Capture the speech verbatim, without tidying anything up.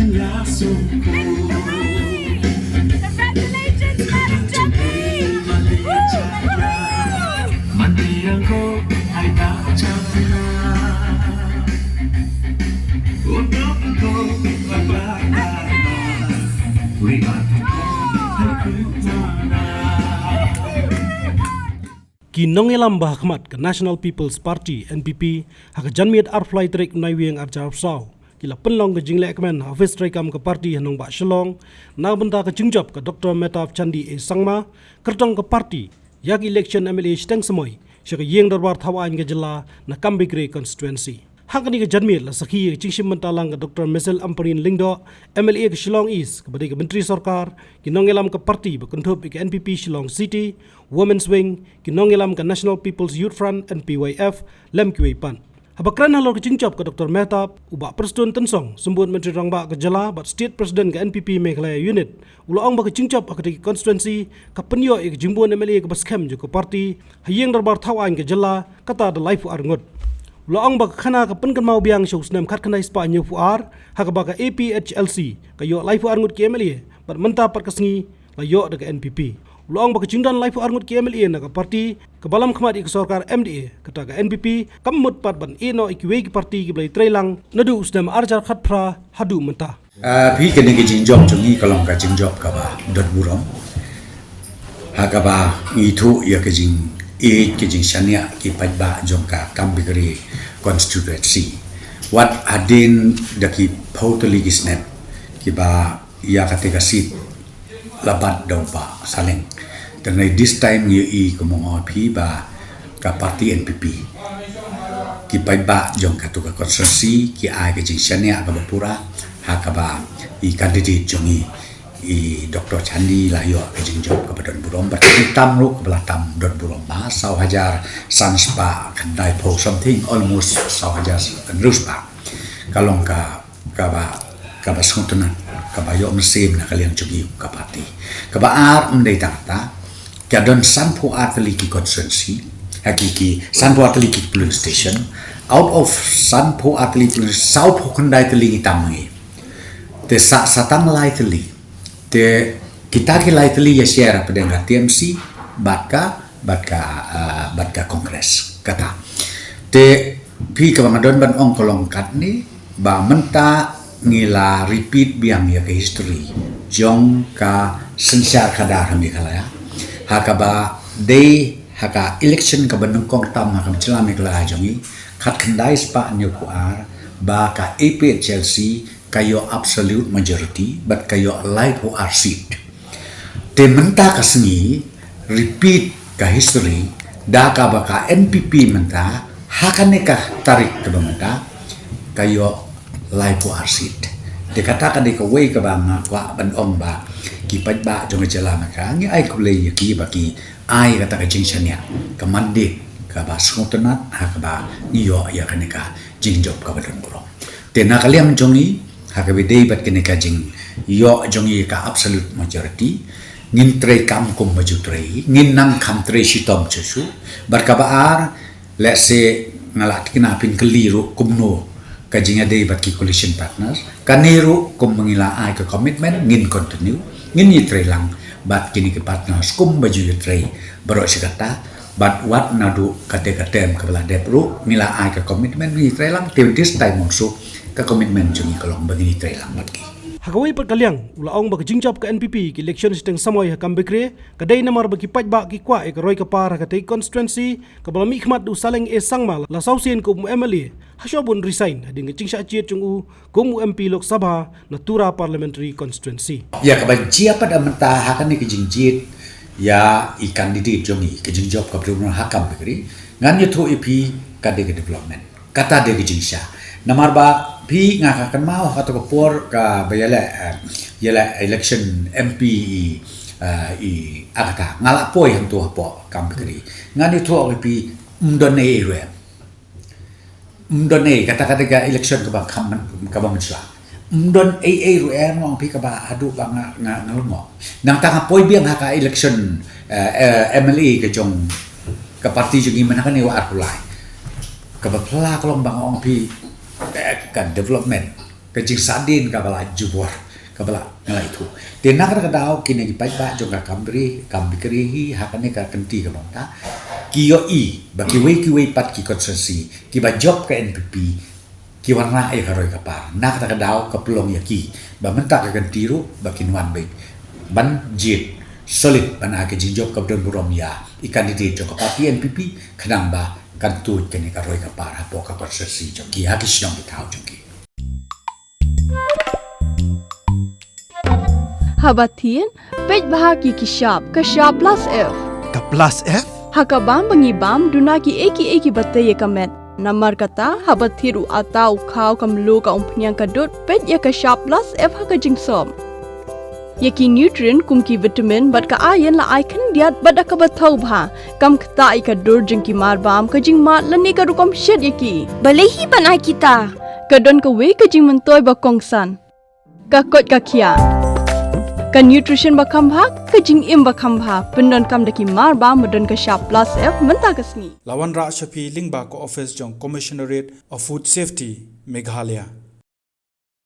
Congratulations, Madam Jackie! Ki nongïalam ba ha khmat ka National People's Party, N P P, ha ka janmiet arphew lai tarik Naiwieng arhajar arphew saw, ki la pynlong ka jinglehkmen ha office treikam ka party ha nongbah Shillong, na ka bynta ka jingjop ka Doctor Mehtab Chandee A Sangma, kyrtong ka party ïa ka election M L A shiteng samoi sha ka ïing dorbar thaw aiñ ka jylla na Kambikre constituency. Ha kane ka janmiet la sakhi ïa ka jingshim bynta lang ka Doctor Michelle Ampareen Lyngdoh, M L A ka Shillong East, kaba dei ka myntri sorkar, ki nongïalam ka party ba kynthup ïa ka N P P Shillong City, Women's Wing, ki nongïalam ka National People's Youth Front, N P Y F, lem kiwei pat. Haba kren halor ka jingjop ka Doctor Mehtab, u Bah Prestone Tynsong, Symbud Myntri Rangbah ka jylla bad State President ka N P P Meghalaya Unit, u la ong ba ka jingjop ha katei ka constituency ka pynïoh ïa ka jingbun M L A kaba skhem jong ka party ha ïing dorbar thaw aiñ ka jylla, kata da laiphew ar ngut. U la ong ba ka khana ka pynkynmaw biang sha u snem khatkhyndai spah hynñiewphew ar, ha kaba ka A P H L C ka ïoh laiphew ar ngut ki M L A, bad mynta pat ka sngi la ïoh da ka N P P. U la ong ba ka jingdon laiphew ar ngut ki M L A na ka party kaba lam khmat ïa ka sorkar M D A, kata ka N P P, kam mut pat ban ïehnoh ïa kiwei ki party kiba la ïatreilang naduh u snem arhajar khatphra haduh mynta. Ah, phi, kane ka jingjop jong ngi ka long ka jingjop kaba don burom. Ha kaba ngi thuh ïa ka jingïeit ka jingshaniah ki paidbah jong ka Kambikre constituency. Wat hadien da ki phew tylli ki snem kiba ïa katei ka seat la bat da u Bah Saleng. Te ngi this time ngi ïohi kumba nga ong ïa phi ba ka party N P P, ki paidbah jong katei ka constituency ki ai ka jingshaniah kaba pura ha kaba i candidate jong ngi, i Doctor Chandee, la ïoh ka jingjop kaba don burom, bad ki tam ruh kaba la tam don burom, ba saw hajar san spah khyndai phew something, almost saw hajar hynriew spah. Ka long ka, kaba, kaba sngewtynnat, kaba ïoh mynsiem na ka liang jong ngi ka party. Kaba ar, ym dei tang kata, ka don sanphew ar tylli ki constituency, ha ki, ki sanphew ar tylli ki polling station, out of sanphew ar tylli polling, sawphew khyndai tylli ngi tam ngi. Te sa, sa tang lai tylli. Te kita ki lai tylli ïa share hapdeng ka T M C bad ka, bad ka, ah, bad ka Congress, kata. Te phi, kaba nga don ban ong ka long katne, ba mynta ngi la repeat biang ïa ka history jong ka synshar khadar ha Meghalaya, ha kaba dei ha ka election kaba nyngkong tam ha ka jylla Meghalaya jong ngi, khatkhyndai spah hynñiewphew ar, ba ka A P H L C ka ïoh absolute majority bad ka ïoh laiphew ar seat. Te mynta ka sngi, repeat ka history, da kaba ka N P P mynta, ha kane ka tarik kaba mynta, ka ïoh laiphew ar seat. Te kata ka dei kawei kaba nga kwah ban ong ba ki paidbah jong ka jylla Meghalaya, ngi ai khublei ïa ki ba ki ai kata ka jingshaniah, ka mandate kaba sngewtynnat, ha kaba ngi ïoh ïa kane ka jingjop kaba don burom. Te na ka liang jong ngi, ha kaba ïadei bad kane ka jingïoh jong ngi ka absolute majority, ngin treikam kumba ju trei, ngin nang kham trei shitom shuh shuh. Bad kaba ar, let's say, nga la thikna phin kylli ruh kumno ka jingïadei bad ki coalition partners. Kane ruh kumba ngi la ai ka commitment, ngin continue, ngin ïatreilang bad kine ki partners kumba ju ïatrei baroh shi katta. Bad wat naduh katei ka term kaba la dep ruh, ngi la ai ka commitment, ngi ïatreilang, te this time also ka commitment jong ngi ka long ba ngin ïatreilang bad ki. Ha kawei pat ka liang, u la ong ba ka jingjop ka N P P ïa ka election shiteng samoi ha Kambikre ka dei namar ba ki paidbah ki kwah ïa ka roi ka par ha katei ka constituency, kaba la mihkhmat da u Saleng A Sangma la saw sien kum u M L A, ha shwa ba un resign hadien ka jingshah jied jong u kum u M P Lok Sabha na Tura Parliamentary Constituency. Ïa kaba jia pat mynta ha kane ka jingjied ïa i candidate jong ngi, ka jingjop kaba don ha Kambikre, ngan ïathuh ïa phi, ka dei ka development. Kata dei ka jingshisha. Namar ba phi, nga kynmaw ha kato ka por kaba ïaleh, eh, ïaleh election M P i, eh, i, ah, kata, nga la poi hangto hapoh Kambikre. Ngan ïathuh ïa phi, ym don ei ei ruh em. Ym don ei, kata ka dei ka election kaba kham, kaba mynshuwa. Ym don ei ei ruh em, nga ong ïa phi, kaba haduh ba nga, nga, nga lyngngoh. Nangta nga poi biang ha ka election, eh, eh, M L A ka jong ka party jong ngi mynta kane, wa arphew lai. Kaba phylla ka long ba nga ong ïa phi, eh, ka development. ka jingsahdien kaba la jubor, kaba la ngi la ithuh. Te na kata ka daw kine ki paidbah jong ka Kambri, Kambikri hi ha kane ka kynti ka bynta ki ïohi ba kiwei kiwei pat ki constituency kiba jop ka N P P ki wanrah ïa ka roi ka par. Na kata ka daw ka pynlong ïa ki ba mynta ka kynti ruh ba kin wan beit ban jied solid ban ai ka jingjop kaba don burom ïa i candidate jong ka party N P P khnang ba kan tuid kane ka roi ka par hapoh ka constituency jong ki, ha ki shnong ki thaw jong ki. Haba thied, peit bha ki ki shap, ka shap plus F. Ka plus F? Ha ka bam ba ngi bam, duna kiei kiei kiba tei ïa ka met. Namar kata, haba thied u atta, u khaw, ka mluh, ka umphniang, ka dud, peit ïa ka shap plus F ha ka jingsop. Ïa ki nutrient kum ki vitamin bad ka iron la ai khyndiat bad da kaba thaw bha. Kam ktah ïa ka dur jong ki marbam, ka jingmad lane ka rukom shet ïa ki. Balei hi ban ai kita? Ka don kawei ka jingmyntoi ba kongsan. Ka koit ka khiah. Ka nutrition ba kham bha, ka jingim ba kham bha. Pyndonkam da ki marbam ba don ka shap plus F mynta ka sngi. La wanrah sha phi lyngba ka office jong Commissionerate of Food Safety, Meghalaya.